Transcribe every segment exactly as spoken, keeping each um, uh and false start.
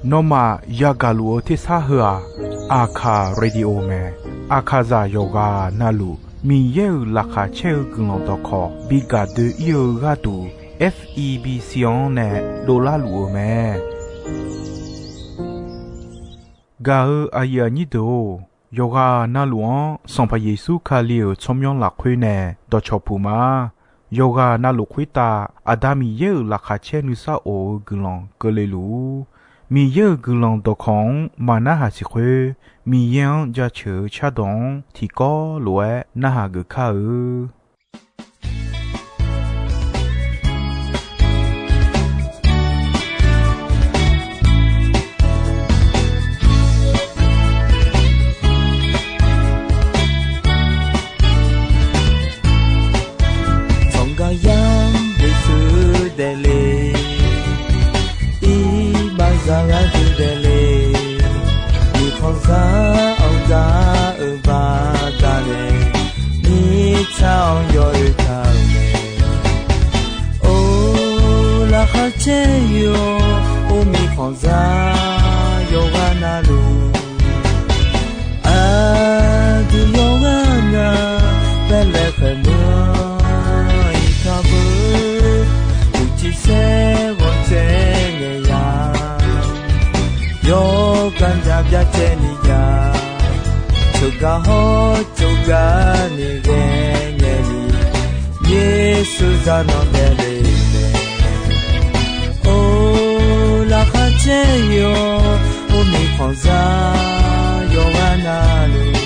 Nawmaf yagaq luf-eu tersar heu-aq, Aqkaq Radio mae. Aqkaqzaq yawqghaq navluf Miqyaer-euq laqkhaq caer-eu guiqlanq dawqkawq bi gaq doe-ir-eu gharduq, F E B C-anr nae dovlar luf-eu mae. Gaq-eu aqyuif aqnyir deuq-or, yawqghaq navluf-anr Sanqpaq Yeqsur Kali-euq tsawrmyanr lafkhoer nae dawqcawq puq ma. Yawqghaq navluf khoertav Aqda Miqyaer-euq laqkhaq caer nuisar of-eu guiqlanq keuvle luf-ur. Miqyaer-euq guiqlanq dawqkawq-anr maq narhaq siq khoer, Miqyaer-anr jaceuq-eu cardawq-anr tiqkawv lof-aer narhaq geuf kar-eu. Tsawrgaq yar Yeqsur daefle, iqbaxzaq gharduq daefle, iqkawqzaq-anr gar-eu baqdanae, mirtsaq-anr yawoer taq-euq mae. Or, laqkhaq caer yawr, or, mirkhanqzaq yawqghaq navluf, aqdui yawqghaq nar, Baeqlaeqhaeq meuq-anr iqkar beu, uqcif saer ghawqtsaev ngaeq ya, yawkhav jaq byacaevni ya, tsawrgaq hawr tsawrgaq ni ghae ngaeq ni, Yeqsur zaq nawq daefle mae. Or, laqkhaq caer yawr, or, mirkhanqzaq yawqghaq navluf,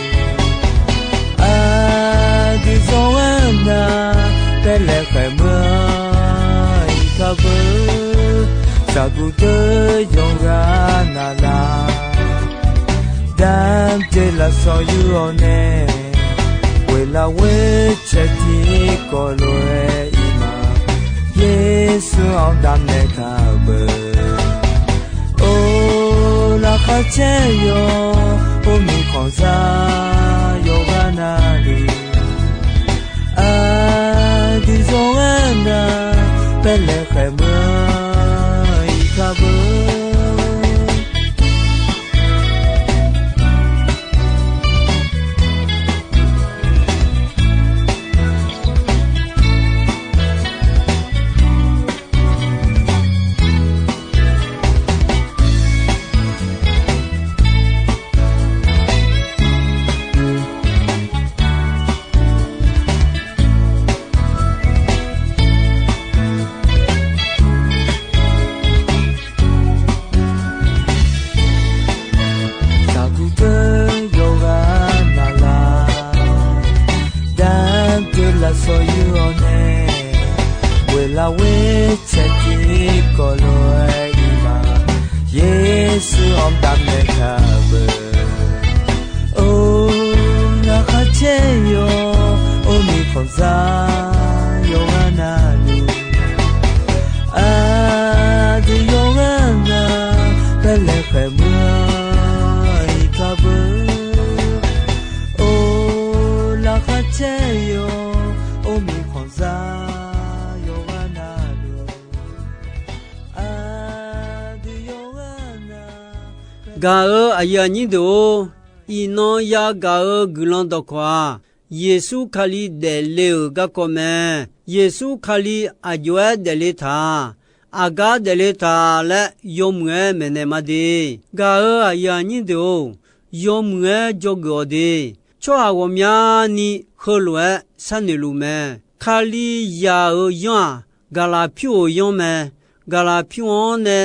aqdui yawqghaq nar, Baeqlaeqhaeq meuq-anr iqkar beu, zaqguq deuq yawqghaq navluf, damq dzaeq lafsawq yur-awr nae, ghoeqlaf ghoer cae tiqkawv lof-aer iqma, Yeqsur-anr damnaeq taq-euq beu. Or, laqkhaq caer yawr, or, mirkhanqzaq yawqghaq navluf, aqdui yawqghaq nar, Baeqlaeqhaeq meuq-anr iqkar beu. Zaqguq deuq yawqghaq navluf, damq dzaeq lafsawq yur-awr nae, ghoeqlaf ghoer cae tiqkawv lof-aer iqma, Yeqsur-anr damnaeq taq-euq beu. Or, laqkhaq caer yawr, or, mirkhanqzaq yawqghaq navluf, aqdui yawqghaq nar, Baeqlaeqhaeq meuq-anr iqkar beu. Or, laqkhaq caer yawr, or, mirkhanqzaq yawqghaq navluf, aqdui yawqghaq nar, gaq-eu aqyuif aqnyir deuq-or, iqnan yagaq-eu guiqlanq dawqkawq-aq, Yeqsur Kali daefle-euq garkawv mae. Yeqsur Kali aqjox-aer daefle taq-a? Aqgar daefle taq laer yawmuiq-aer maeqnaeq ma de. Gaq-eu aqyuif aqnyir deuq-or, yawmuiq-aer dzawgeuf-awq de. Tsawrhaq ghawqmyani heulof-aer sharnoeq luf mae. Kalizaq-euq yanr-aq, gaqlaq pyur-euq yanr mae. Gaqlaq pyur-anr nae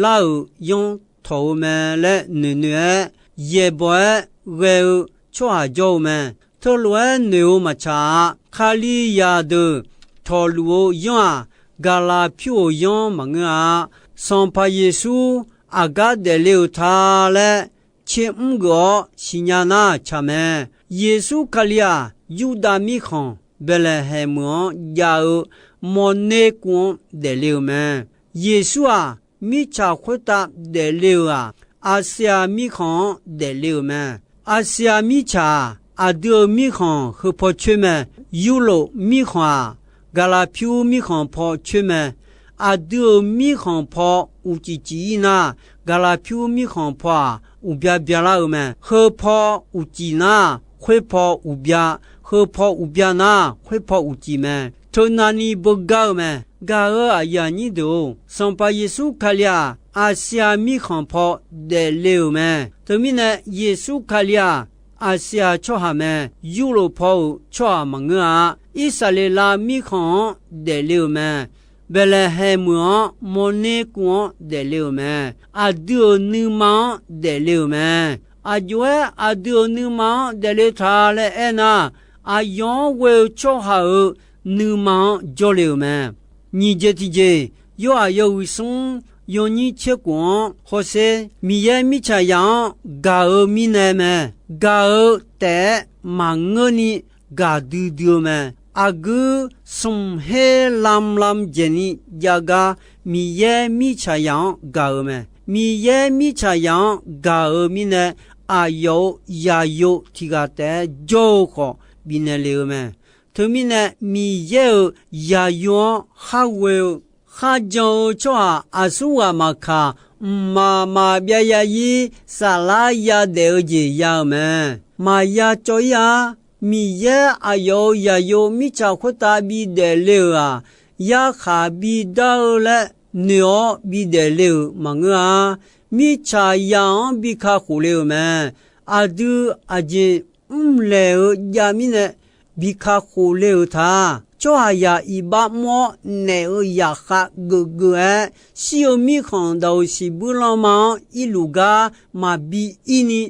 lar-euq yanr tawq-eu mae laer noeqnoeq-aer, yaeqbawq-aer ghae-eu tsawrhaq jawr-eu mae. Teulof-aer noeq-eu maqtsaq-a. Kalizaq deuq tawqluf-eu yanr-aq, gaqlaq pyur-euq yanr maqngeur-a. Sanqpaq Yeqsur aqgar daefle-euq ta laer tser mr geuf-awr siqnya nar tsaq mae. Yeqsur Kali-aq, Yurdav mirkhanq Baeqlaeqhaeq meuq-anr jav-eu mawrner kuv-anr daefle-euq mae. Yeqsur-aq, mirtsaq khoertav daefle-euq-aq, Aqsiaq mirkhanq-anr daefle-euq mae. Aqsiaq mirtsaq-aq, aqdui-euq mirkhanq heu paw coer mae. Yurlof mirkhanq-aq, gaqlaq pyur mirkhanq paw coer mae. Aqdui-euq mirkhanq paw uqcif cif-ir nar, gaqlaq pyur mirkhanq paw-aq, uqbya byalar-eu mae. Heu paw uqcif nar, khoer paw uqbya, heu paw uqbya nar, khoer paw uqcif mae. Teunavni beugar-eu mae. Gaq-euq aqyuif aqnyir deuq-or, Sanqpaq Yeqsur Kali-aq, Aqsiaq mirkhanq paw daefle-euq mae. Teumirnae, Yeqsur Kali-aq, Aqsiaq tsawrhaq mae. Yurlof paw-euq tsawrhaq maqngeur-a. Irsaqleqlav mirkhanq-anr daefle-euq mae. Baeqlaeqhaeq meuq-anr mawrner kuv-anr daefle-euq mae. Aqdui-euq nuima-anr daefle-euq mae. Aqjox-aer aqdui-euq nuima-anr daefle ta laer aernar, aqyawf-anr ghoe-eu tsawrhaq-euq nuima-anr jawrle-euq mae. Nyiq jeq tiqjeq, Yorhaq yawhuiq smr yawnyir tser khof-anr hawsher, Miqyaer mirtsaqzaq-anr gaq-eu mirnae mae. Gaq-eu taef-aer maqngeurni gaqdui dui-eu mae. Aqguir smq her lamlam dzaeqni jav gar Miqyaer mirtsaqzaq-anr gaq-eu mae. Miqyaer mirtsaqzaq-anr gaq-eu mirnae, aqyawf-euq zaqyo tiq ghaq taef-aer jawr-eu khawf bifnaeq lef-eu mae. Teumirnae, Miqyaer-euq zaqyo-anr khar ghoe-eu, kharjan-eu tsawrhaq aqsurghaq maqkaq, mqmaq maqbyav yarzir saflar yadaef-eu jeq ya-eu mae. Maqya cawv-ir-ar. Miqyaer aqyawf-euq zaqyo mirtsaq khoertav bidaef le-euq-aq, yarkhaq bidar-eu laer noeq-awr bidaef le-euq maqngeur-a. Mirtsaqzaq-anr bi kakhof le-euq mae. Aqdui aqjeq mrlaeq-eu jav mirnae bi kakhof le-euq ta. Tsawrhaqzaq iqbax mr-awr naef-eu zaqkhav geufgeuf-aer, shir-eu mirkhanq daq-euq siqbuir lanma-anr irluf gar maqbi ir ni,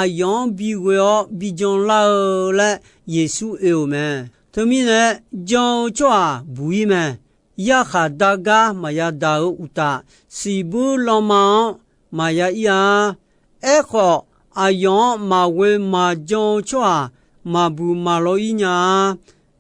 aqyawf-anr bighoe-awr bijan lar-eu laer Yeqsur oe-euq mae. Teumirnae, jan-eu tsawrhaq buq-ir mae. Yarkhaq dar gar maqya daq-euq uqtaf, siqbuir lanma-anr maqya ir-a. Aerkhawf, aqyawf-anr maqghoe maqjan-eu tsawrhaq maqbuq maqlaw-ir nya-a.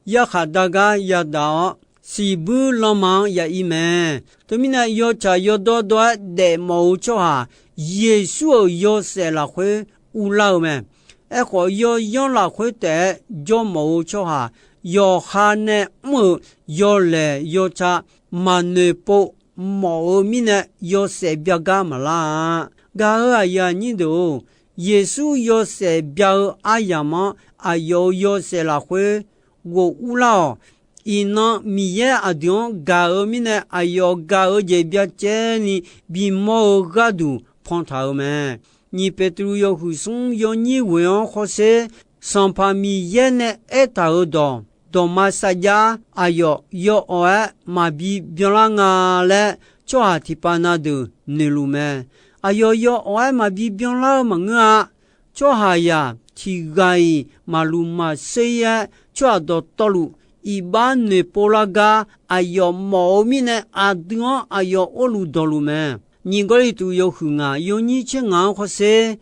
Yarkhaq dar gar yadaq-awr, siqbuir lanma-anr ya ir mae. Teumirnae, yawtsaq yawdawr dawr-aer daefmawf-eu tsawrhaq, Yeqsur-euq yawshaef lafkhoer urlar-eu mae. Aerkhawf, yawyanr lafkhoer taef-aer jawrmawf-eu tsawrhaq, yawqha nae mr-euq yawlaeq yawtsaq maqnoeq pov mawf-eu mirnae, yawshaef bya gar maqlar-a. Gaq-euq aqyuif aqnyir deuq-or, Yeqsur yawshaef bya-eu aryamq-anr aqyawf-euq yawshaef lafkhoer ghof urlar-awq. Iqnan Miqyaer aqdui-anr gaq-eu mirnae, aqyawf gaq-eu jeq byacaevni bimawr-eu gharduq pantaq-euq mae. Nyiq Beqtuvluv yawhuiq smr yawnyir ghoeq-anr hawsher, Sanqpaq Miqyaer nae aertaq-euq dawq dawqma sarjax aqyawf yawawq-aer maqbi byanlar nga laer, tsawrhaq tiqpav na deuq noeqluf mae. Aqyawf yawawq-aer maqbi byanlar-eu maqngeur-a. Tsawrhaqzaq tiq ghaq-iq maqluq maqsher ir-aer, tsawrhaq dawqtawvluf iqbax noeqpov lar gar aqyawf mawf-eu mirnae, aqdui-anr aqyawf orluf dawqluf mae. Nyiq Gawrliqtu yawhuiq ngaq yawnyir tser ngaq-anr hawsher,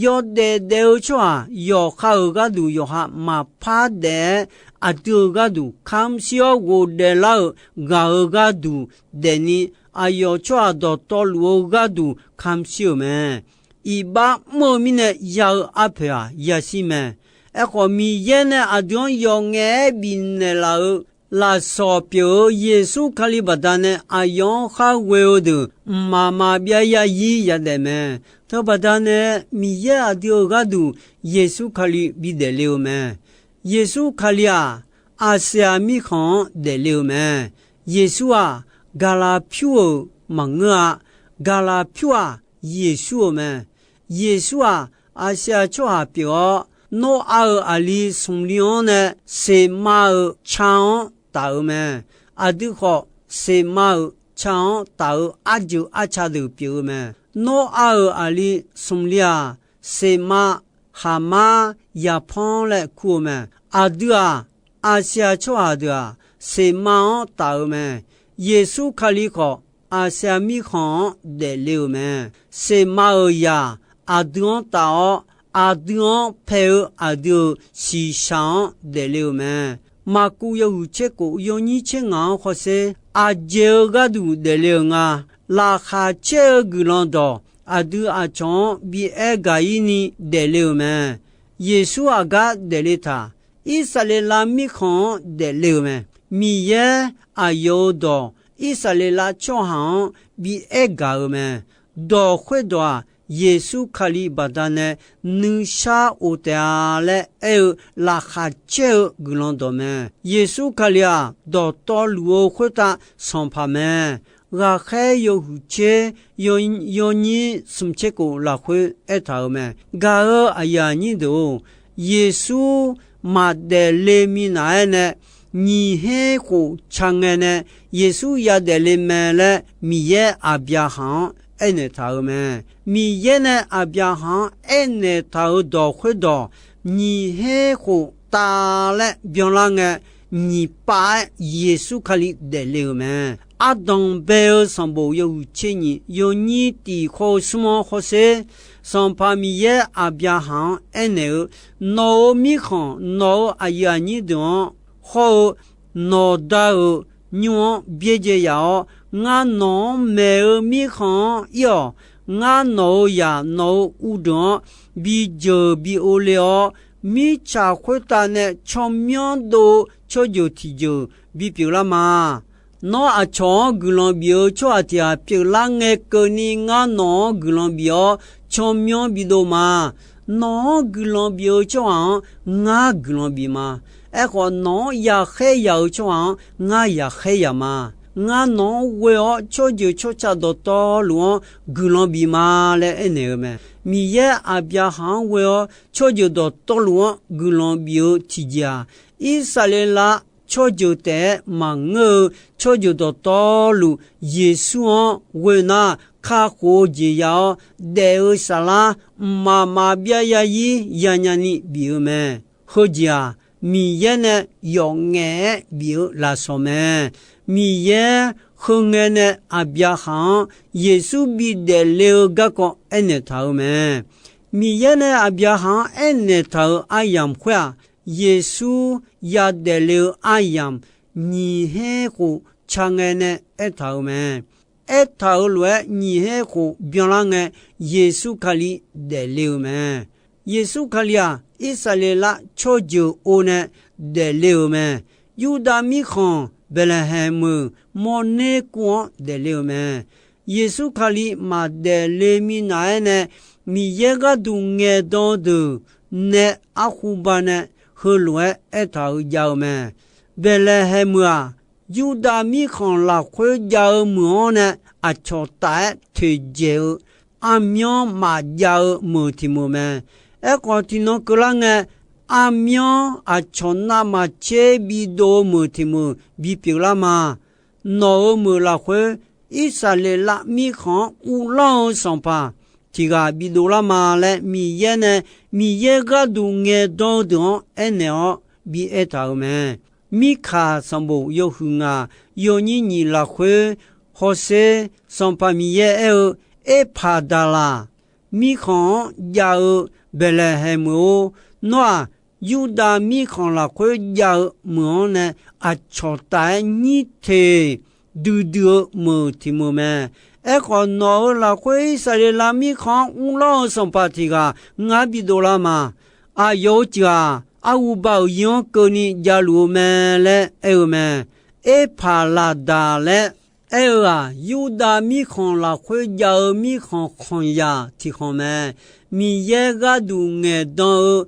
yawdaef daef-eu tsawrhaq yawqha-euq gharduq yawqha maqpar daef-aer, aqdui-euq gharduq kamq shir-awr ghofdaef lar-euq ghaq-euq gharduq daefni, aqyawf tsawrhaq dawqtawvluf-eu gharduq kamq shir-euq mae. Iqbax mr-eu mirnae ya-eu arpoeq-aq yashir mae. Aerkhawf, Miqyaer nae aqdui-anr yawf ngaef-aer bifnaeq laf-eu lafsawq pyeuf-eu Yeqsur Kali baqdanae aqyawf-anr khar ghoe-eu deuq mqmaq maqbyav yarzir yadaef mae. Teubaqda nae Miqyaer aqdui-euq gharduq Yeqsur Kali bidaef le-eu mae. Yeqsur Kali-aq, Aqsiaq mirkhanq-anr daefle-eu mae. Yeqsur-aq, gaqlaq pyur-euq maqngeur-a. Gaqlaq pyur-aq, Yeqsur-euq mae. Yeqsur-aq, Aqsiaq tsawrhaq pyeuf-awr, Noraq-euq aqli smqli-anr nae seqma-euq ca-anr taf-eu mae. Aqdui khawf, seqma-euq ca-anr taf-eu arjeuq arca deuq pyeuf-eu mae. Noraq-euq aqli smqli-aq, seqma, khaqmar, yaqpanr laer kur-eu mae. Aqdui-aq, Aqsiaq tsawrhaq deuq-aq, seqma-anr taf-eu mae. Yeqsur Kali khawf, Aqsiaq mirkhanq-anr daefle-euq mae. Seqma-euq zaq aqdui-anr taf-awr, aqdui-anr pae-eu aqdui-euq shiqshaq-anr daefle-euq mae. Maqkuv yawhuiq tser kof yawnyir tser ngaq-anr hawsher, aqjeq-eu gharduq daefle-euq nga. Laqkhaq caer-eu guiqlanq dawq aqdui aqcawq-anr bi aer gaq-ir ni daefle-euq mae. Yeqsur aqgar daefle taq, Irsaqleqlav mirkhanq-anr daefle-euq mae. Miqyaer aqyawf-euq dawq Irsaqleqlav tsawrhaq-anr bi aer gaq-euq mae. Dawq khoerdawq-aq, Yeqsur Kali baqdanae nuishar of taef-a laer aer-eu laqkhaq caer-eu guiqlanq dawq mae. Yeqsur Kali-aq, dawqtawvluf-eu khoertav Sanqpaq mae. Ghaqkhaer yawhuiq tser yawnyir smq tser kof lafkhoer aertaq-euq mae. Gaq-eu aqyuif aqnyir deuq-or, Yeqsur maqdaef le minav-aer nae nyiq her khof ca ngae nae Yeqsur yadaef le mae laer Miqyaer Aqbyaqhaq-anr aernaeq taq-euq mae. Miqyaer nae Aqbyaqhaq-anr aernaeq taq-euq dawq khoerdawq, nyiq her khof tav laer byanlar ngae, nyiq pav-aer Yeqsur Kali daefle-euq mae. Ardanq bae-eu sanqbof yawhuiq tser nyiq yawnyir tiq khawr-eu smr-anr hawsher, Sanqpaq Miqyaer Aqbyaqhaq-anr aernaeq-eu, Nawq-euq mirkhanq, nawq-euq aqyuif aqnyir deuq-anr hawr-eu nawqda-euq nymr-anr byaerdzae yaf-awr, ngar nawq-anr maeq-eu mirkhanq-anr ir-awq. Ngar nawq-euq zaq nawq-euq uvdeuq-anr bi jeuq bi ov le-awr, mirtsaq khoertav nae tsawrmyanr dov-eu tsawrjeuq tiqjeuq bipyeuf lar ma. Nawr aqcawq-anr guiqlanq bif-eu tsawrhaq tiq ghaq pyeuflar ngae keuvni, ngar nawq-anr guiqlanq bif-awr tsawrmyanr bidov ma. Nawq-anr guiqlanq bif-eu tsawrhaq-anr ngar guiqlanq bif ma. Aerkhawf, nawq-anr yaqkhaer yaq-eu tsawrhaq-anr ngar yaqkhaer yaq ma. Ngar nawq-anr ghoe-awr tsawrjeuq tsawrca dawqtawvluf-anr guiqlanq bif ma laer aernaeq-eu mae. Miqyaer Aqbyaqhaq-anr ghoe-awr tsawrjeuq dawqtawvluf-anr guiqlanq bif-eu tiqjeq-aq, Irsaqleqlav tsawrjeuq taef-aer maqngeur-eu tsawrjeuq dawqtawvluf Yeqsur-anr ghoe nar, kakhof-eu jeq ya-awr, daef-eu saflar mqmaq maqbyav yazir yanya ni bif-eu mae. Heujeq-aq, Miqyaer nae yawf ngaef-aer bif-eu lafsawq mae. Miqyaer heu ngae nae Aqbyaqhaq-anr Yeqsur bidaef le-eu garkawv aernaeq taq-euq mae. Miqyaer nae Aqbyaqhaq-anr aernaeq taq-euq aryamq khoer-aq, Yeqsur yadaef le-eu aryamq nyiq her khof ca ngae nae aertaq-euq mae. Aertaq-euq lof-aer nyiq her khof byanlar ngae, Yeqsur Kali daefle-euq mae. Yeqsur Kali-aq, Irsaqleqlav tsawrjeuq o nae daefle-euq mae. Yurdav mirkhanq Baeqlaeqhaeq meuq mawrner kuv-anr daefle-euq mae. Yeqsur Kali maqdaef le minav-aer nae, Miqyaer gharduq ngaeqdan-eu deuq nae arkhuba nae heulof-aer aertaq-euq jav-eu mae. Baeqlaeqhaeq meuq-aq, Yurdav mirkhanq lafkhoer jav-eu meuq-anr nae aqcawq taf-aer toeqdzaeq-eu armyanr maqjav-eu meuq tiq meuq mae. Aerkhawf, tiqnan keuvlar ngae, armyanr aqcawq navmaqtser bidov-eu meuq tiq meuq bipyeuf lar ma. Nawq-euq meuq lafkhoer Irsaqleqlav mirkhanq-anr uvlanr-eu sanqpaq tiq ghaq bidov lar ma laer Miqyaer nae Miqyaer gharduq ngaeqdan-eu deuq-anr aernaeq-awr bi aertaq-euq mae. Mirkaq sanqbof yawhuiq ngaq yawnyir nyiq lafkhoer hawsher, Sanqpaq Miqyaer aer-eu, Erpaqdaqlaq mirkhanq-anr jav-eu Baeqlaeqhaeq meuq-or, nawr-aq, Yurdav mirkhanq lafkhoer jav-eu meuq-anr nae aqcawq taf-aer nyir teq duidui-eu meuq tiq meuq mae. Aerkhawf, nawq-euq lafkhoer Irsaqleqlav mirkhanq-anr uvlanr-eu sanqpaq tiq ghaq ngar bidov lar ma. Aqyawf-euq ceuq-aq, arhuba-euq zir-anr keuvni javluf-eu mae laer aer-eu mae. Erpaqlaqdaq laer aer-eu-aq, Yurdav mirkhanq lafkhoer jav-eu mirkhanq khanqzaq tiq khanq mae. Miqyaer gharduq ngaeqdan-eu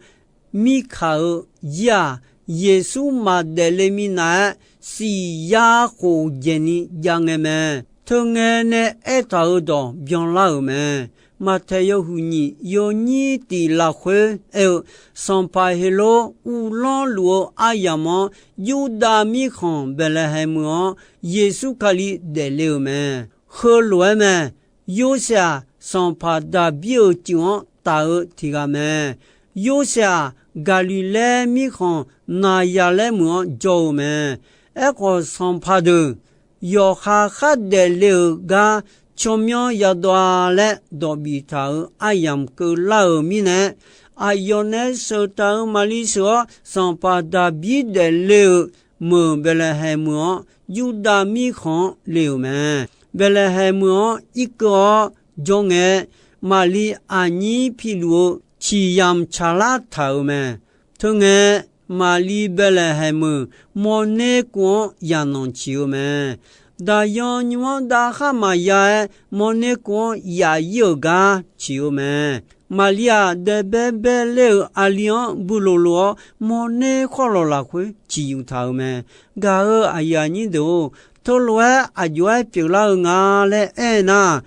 Mirkaq-euq zir-aq, Yeqsur maqdaef le minav-aer siq yar khof dzaeqni jav ngae mae. Teungae nae aertaq-euq dawq byanlar-euq mae. Maqtaeq yawhuiq nyiq yawnyir tiq lafkhoer aer-eu, Sanqpaq Heqlor uvlanr luf-eu aryamq-anr, Yurdav mirkhanq Baeqlaeqhaeq meuq-anr Yeqsur Kali daefle-euq mae. Heulof-aer mae. Yorsaev-aq, sanqpaq Daqbir-euq tsuif-anr taf-eu tiq ghaq mae. Yorsaev-aq, Gaqliqlaer mirkhanq Naqzaqlaer meuq-anr jawr-eu mae. Aerkhawf, sanqpaq deuq yawqha khardaef le-euq gar tsawrmyanr yadawv-a laer dawq biftaq-euq aryamq keuvlar-euq mirnae, aqyawf nae sheuqtaq-euq Maqli sheuq-awr, sanqpaq Daqbir daefle-euq meuq Baeqlaeqhaeq meuq-anr, Yurdav mirkhanq-anr le-euq mae. Baeqlaeqhaeq meuq-anr irkeuv-awr jawr ngae, Maqli aqnyir piluf-eu ciqyamq tsaqlar taq-euq mae. Teungae, Maqli Baeqlaeqhaeq meuq mawrner kuv-anr yaqnanq ciq-eu mae. Daqyan nymr-anr dav khar maqya-aer, mawrner kuv-anr yaf ir-euq gar ciq-eu mae. Maqli-aq, daebae bae ler-euq aqli-anr builoq lof-awr, mawrner khawrlawq lafkhoer ciq yuf taq-euq mae. Gaq-euq aqyuif aqnyir deuq-or, teulof-aer aqjox-aer pyeuflar-eu nga laer aernar,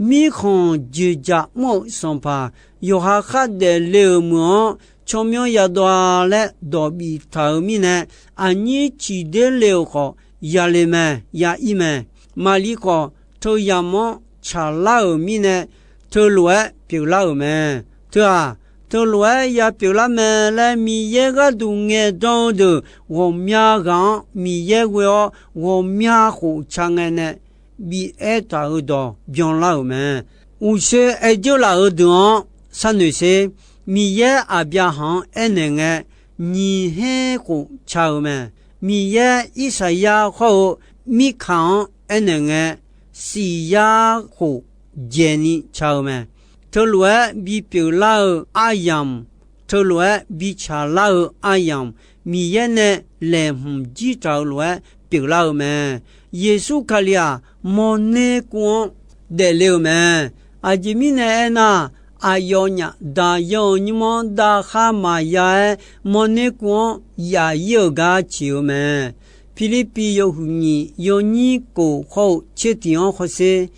mirkhanq joeqjaq mr-eu sanqpaq, yawqha khardaef le-euq meuq-anr tsawrmyanr yadawv-a laer dawq biftaq-euq mirnae, aqnyir ciqder le-euq khawf, yale mae, ya ir mae. Maqli khawf, teuyamq-anr tsaqlar-euq mirnae, teulof-aer pyeuflar-euq mae. Teu-aq, teulof-aer ya pyeuflar mae laer, Miqyaer gharduq ngaeqdan-eu deuq ghawqmya ghaq-anr Miqyaer ghoe-awr, ghawqmya khof ca ngae nae bi aertaq-euq dawq byanlar-euq mae. Uqshoe aer dzeur laf-euq deuq-anr sharnoeq sher. Miqyaer Aqbyaqhaq-anr aernaeq ngae, nyiq her khof ca-eu mae. Miqyaer Irsaqyar hawr-eu Mirkaq-anr aernaeq ngae, siq yar khof dzaeqni ca-eu mae. Teulof-aer bipyeuf lar-eu aryamq, teulof-aer bitsaq lar-eu aryamq, Miqyaer nae laeqhmq jir taq-eu lof-aer pyeuflar-eu mae. Yeqsur Kali-aq, mawrner kuv-anr daefle-euq mae. Aqjeq mirnae aernar, aqyawfnyaf daqyan-euq nymr-anr dav khar maqya-aer, mawrner kuv-anr yaf ir-euq gar ciq-eu mae. Pirlirpiv yawhuiq nyiq yawnyir kof hawr-eu tser tiq-anr hawsher.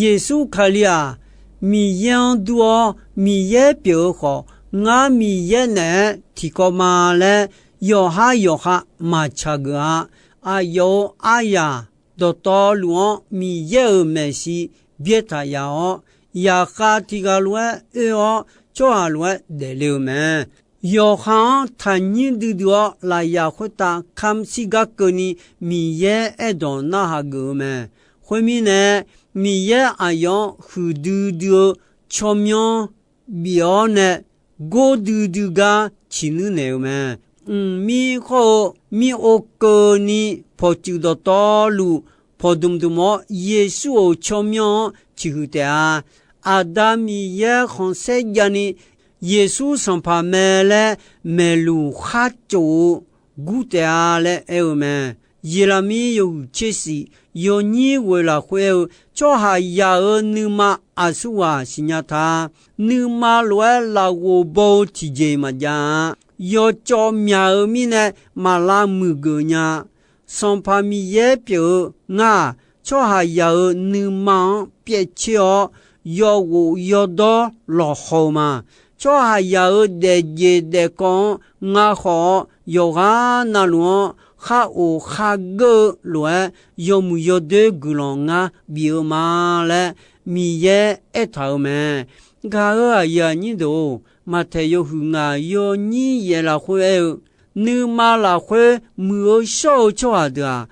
Yeqsur Kali-aq, Miqyaer-anr dur-awr Miqyaer pyeuf-eu khawf, ngar Miqyaer naeq-aer tiqkawv ma laer, yawqhar yawqha maqtsaq geuf-a. Aqyawf-euq aryaq dawqtawvluf-anr Miqyaer-euq maeqshi byaertaq yaf-awr, yaqkhav tiq ghaq lof-aer oe-awr, tsawrhaq lof-aer daefle-eu mae. Yawqha-anr taqnyir duidui-awr, lafyaq khoertav kamq shirgar keuvni Miqyaer aerdawq narhaq geuf-eu mae. Khoermirnae, Miqyaer aqyawf-anr huiqdui dui-eu tsawrmyanr bif-awr nae gordui dui gar ciqnuir naeq-eu mae. Mqmir hawr-eu mir ov keuvni pawqtsuif dawqtawvluf pawqdmq dmq-awr, Yeqsur-euq tsawrmyanr-anr ciqhuiq taef-a. Aqda Miqyaer khanqsaer javni Yeqsur Sanqpaq mae laer maeqluq khar tsof-eu gur taef-a laer aer-eu mae. Yeqlaqmir yawhuiq tser shif yawnyir ghoeq lafkhoer aer-eu, tsawrhaqzaq-euq nuima aqsurghaq siqnya ta. Nuima lof-aer lafghof baw-eu tiqjeq maqjav-a. Yawcawv myaq-eu mirnae maq lavmuiq geuf nya. Sanqpaq Miqyaer pyeuf-eu ngar-aq, tsawrhaqzaq-euq nuima-anr pyaev tser-awr, yawghof yawdawr lawqhaw-eu ma. Tsawrhaqzaq-euq daefjeq daefkawv-anr ngar khawf-awr, yawqghaq navluf-anr khar of khar geur-eu lof-aer, yawmuiq yawdoer guiqlanq ngar bif-eu ma laer Miqyaer aertaq-euq mae. Gaq-euq aqyuif aqnyir deuq-or, Maqtaeq yawhuiq ngaq yawnyir yaef lafkhoer aer-eu, nuima lafkhoer muiq-eu shawr-eu tsawrhaq deuq-aq,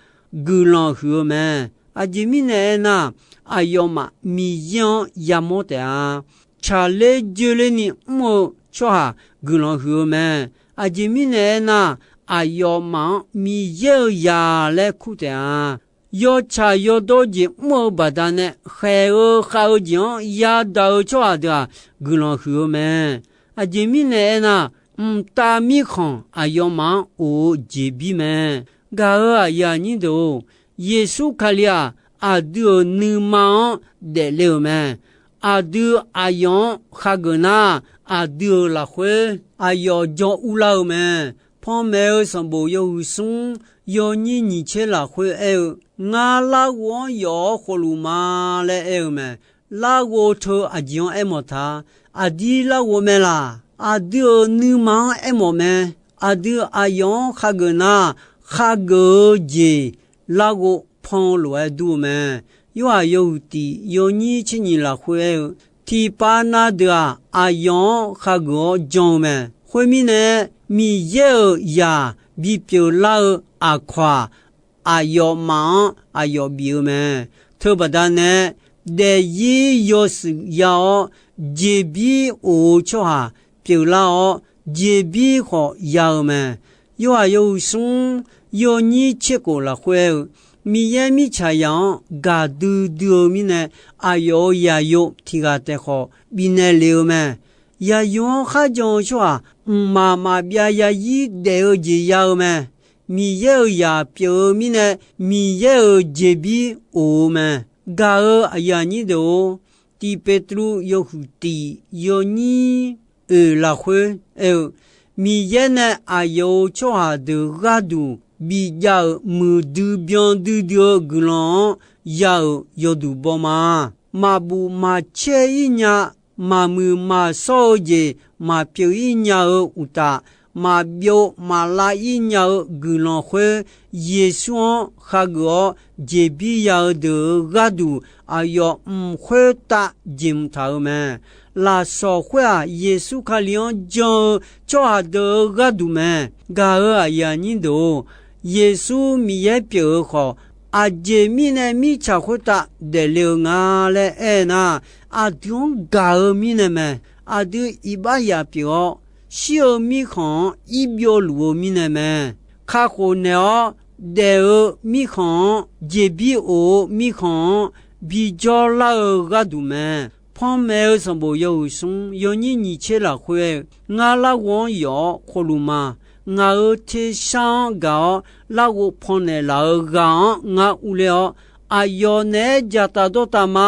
guiqlanq huiq-eu mae. Aqjeq mirnae aernar, aqyawfmaf Miqyaer-anr yamawr taef-a. Tsaqler joerlerni mr-eu tsawrhaq guiqlanq huiq-eu mae. Aqjeq mirnae aernar, aqyawfmaf-anr Miqyaer-euq zaq laer kur taef-a. Yawtsaq yawdawr jeq mr-eu baqdanae, khaeq-eu khav-eu jeq-anr yadaq-eu tsawrhaq deuq-aq, guiqlanq huiq-eu mae. Aqjeq mirnae aernar, mqtav mirkhanq aqyawfmaf-anr of-eu jeqbir mae. Gaq-euq aqyuif aqnyir deuq-or, Yeqsur Kali-aq, aqdui-euq nuima-anr daefle-euq mae. Aqdui aqyawf-anr khageuf nar, aqdui-euq lafkhoer aqyawf jawr urlar-eu mae. Panmaeq-eu sanqbof yawhuiq smr yawnyir nyiq tser lafkhoer aer-eu, ngar larghov-anr yawf-awr khofluf ma laer aer-eu mae. Larghov teu aqjeq-anr aermawf ta. Aqdir larghov mae laq? Aqdui-euq nuima-anr aermawf mae. Aqdui aqyawf-anr khageuf nar, khageuf-eu jeq larghov pan-eu lof-aer dur-eu mae. Yorhaq yawhuiq tiq yawnyir tser nyiq lafkhoer aer-eu, tiqpav na deuq-aq, aqyawf-anr khageuf-awr jan-eu mae. Khoermirnae, Miqyaer-euq zaq bipyeuf lar-eu aqkawq-aq, aqyawfmaf-anr aqyawf bif-eu mae. Teubaqda nae, daefzir yawshuif ya-awr, jeqbir of-eu tsawrhaq pyeuflar-awr, jeqbir khawf ya-eu mae. Yorhaq yawhuiq smr yawnyir tser khof lafkhoer aer-eu, Miqyaer mirtsaqzaq-anr gaqdui dui-eu mirnae, aqyawf-euq zaqyo tiq ghaq taef khawf bifnaeq lef-eu mae. Zaqyo-anr kharjan-eu tsawrhaq mqmaq maqbyav yazir daef-eu jeq ya-eu mae. Miqyaer-euq zaq pyeuf-eu mirnae, Miqyaer-euq jeqbir of-eu mae. Gaq-eu aqyuif aqnyir deuq-or, Tiq Petruv yawhuiq tiq yawnyir oeq lafkhoer aer-eu, Miqyaer nae aqyawf-euq tsawrhaq deuq gharduq bijav-euq muiqdui byan duidui-eu guiqlanq-anr ya-euq yawduq baw ma. Maqbuf maqcaer-ir nya, maqmuiq maqshawr-eu jeq maqpyeuf-ir nya-eu uqtaf, maqbyov maqlav-ir nya-eu guiqlanq khoer, Yeqsur-anr khageuf-awr jeqbir ya-eu deuq-euq gharduq, aqyawf mq khoertav jeqhmq taq-euq mae. Lafsawq khoer-aq, Yeqsur Kali-anr jan-eu tsawrhaq deuq-euq gharduq mae. Gaq-eu aqyuif aqnyir deuq-or, Yeqsur Miqyaer pyeuf-eu khawf, aqjeq mirnae mirtsaq khoertav daefle-eu nga laer aer nar, aqdui-anr gaq-eu mirnae mae. Aqdui iqbax yaf pyeuf-awr, shir-eu mirkhanq-anr ir byovluf-eu mirnae mae. Kakhof naeq-awr daef-eu mirkhanq-anr, jeqbir of-eu mirkhanq-anr bijawr lar-eu gharduq mae. Panmaeq-eu sanqbof yawhuiq smr yawnyir nyiq tser lafkhoer aer-eu, Ngar larghov-anr yawf-awr khofluf ma. Ngaq-euq tersar-anr gaq-awr larghov pannaeq laf-eu ghaq-anr ngar urler-awr, aqyawf naeq-aer dzaqtaf dawrtaf ma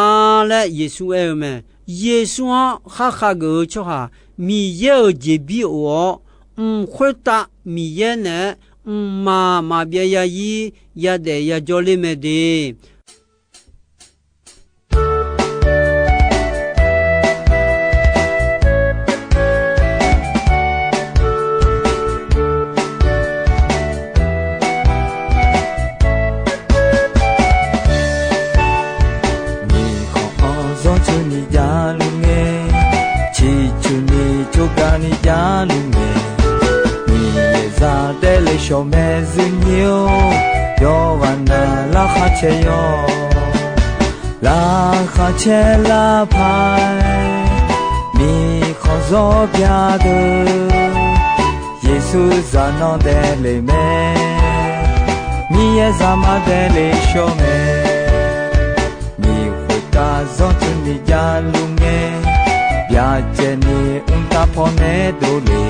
laer Yeqsur aer-eu mae. Yeqsur-anr khar khageuf-eu tsawrhaq, Miqyaer-euq jeqbir of-awr, mq khoertav Miqyaer naeq-aer mqmaq maqbyav yazir yadaef yajawr ler mae de. Nyiq khanq-anr zanrcuf ni javluf ngae, ciqcuf ni tsovgaq ni javluf ngae, Miqyaer zaq daefle shawq mae zuir nyir-or, yawqghaq nav lar khar caer yawr. Lar khar caer lar paq-aer, miqkhanq zawr byadeuq, Yeqsur zaq nan daefle mae, Miqyaer zaqmar daefle shawr mae. Nyiq khoertav zanrcuf ni javluf ngae, byacaevni mqtav pawnae dovle,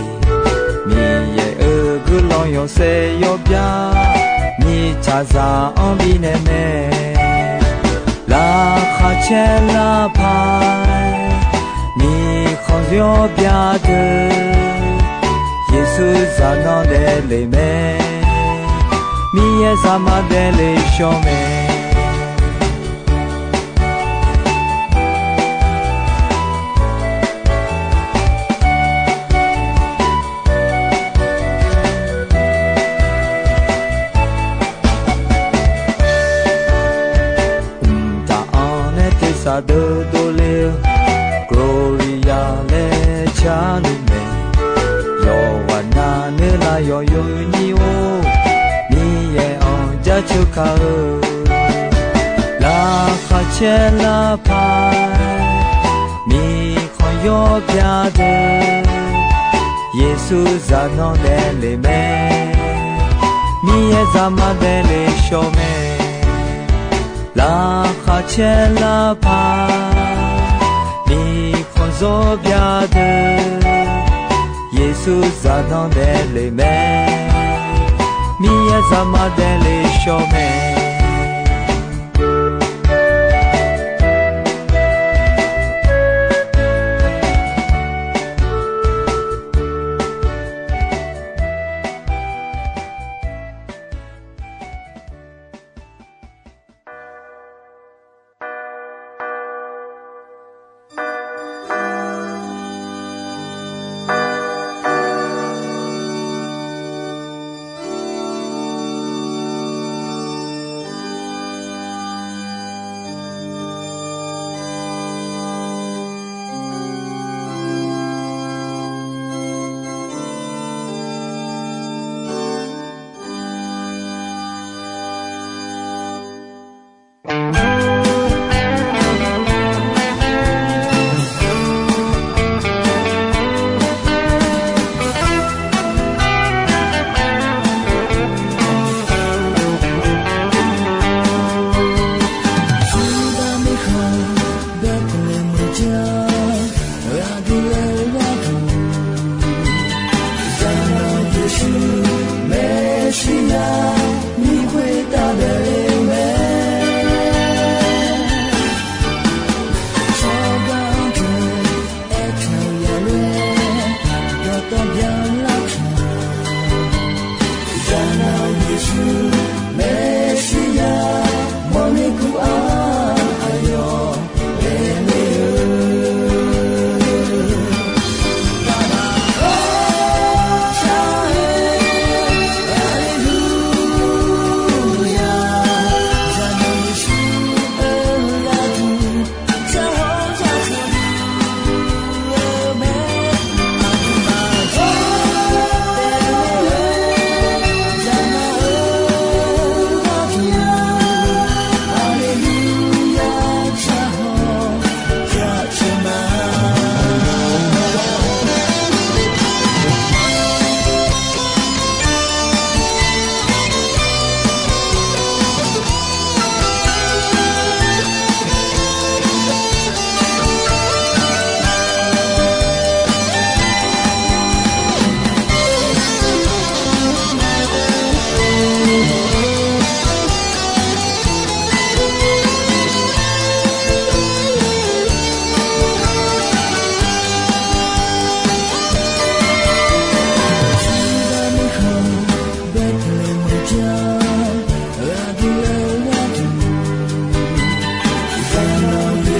Miqyaer-euq guiqlanq yawshaef yawbya, mirtsaqzaq-anr bifnaeq mae. Lar khar caer lar paq-aer, miqkhanq zawr byadeuq, Yeqsur zaq nan daefle mae, Miqyaer zaqmar daefle shawr mae. Mqtav-anr nae tersaq deuq dovle-eu, Gloria laer carluf mae. Yawqghaq nav nuilar yawqyo nyir-or, Miqyaer-anr jaceuq kaq-eu, lar khar caer lar paq-aer, miqkhanq yawr byadeuq, Yeqsur zaq nan daefle mae, Miqyaer zaqmar daefle shawr mae. Lar khar caer lar paq, miqkhanq zawr byadeuq, Yeqsur zaq nan daefle mae, Miqyaer zaqmar daefle shawr mae. Yeqsur maeqshi nya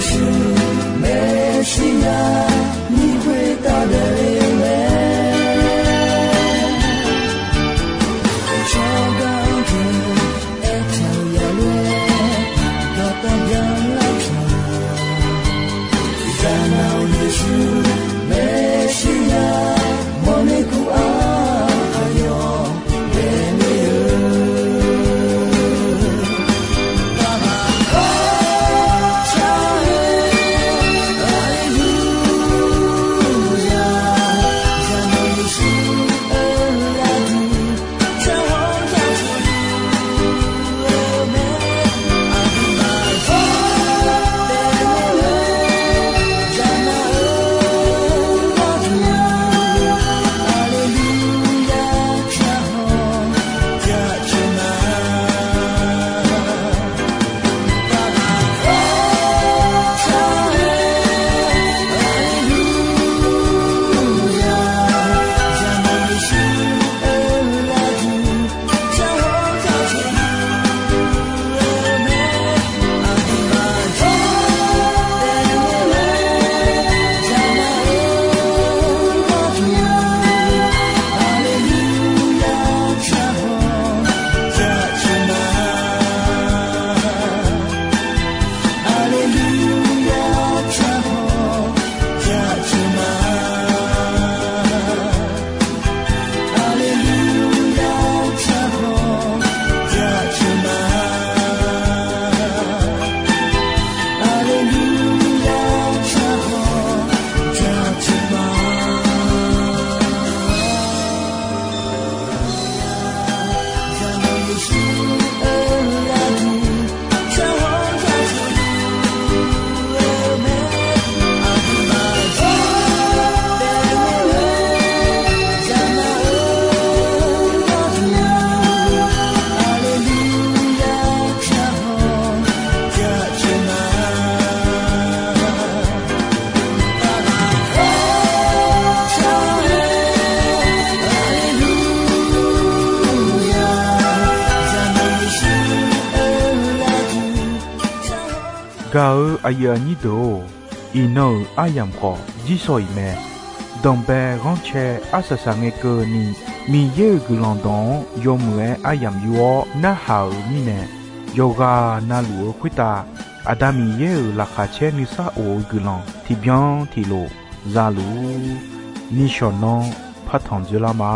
Yeqsur Meqsirya ni khoertav daefle mae. Tsawrganr deuq aertaq-eu yalof-aer dawqtawv byanlar taq-a. Zaqnaq-eu Yeqsur Meqsirya mawrner kur-aq, aqyawf daefle-eu Gaq-euq aqyuif aqnyir deuq-or, iqnan-euq aryamq khawf jirshaw-iq mae. Danqbae ghanrcae arsaq saqngae keuvni, Miqyaer-euq guiqlanq dawq-anr yawmuiq-aer aryamq yur-awr narhaq-euq mirnae, yawqghaq navluf-eu khoertav Aqda Miqyaer-euq laqkhaq caer nuisar of-eu guiqlanq tiqbyan tiqlof za luf-ur. Nishawq nanr partanq dzoerlar ma.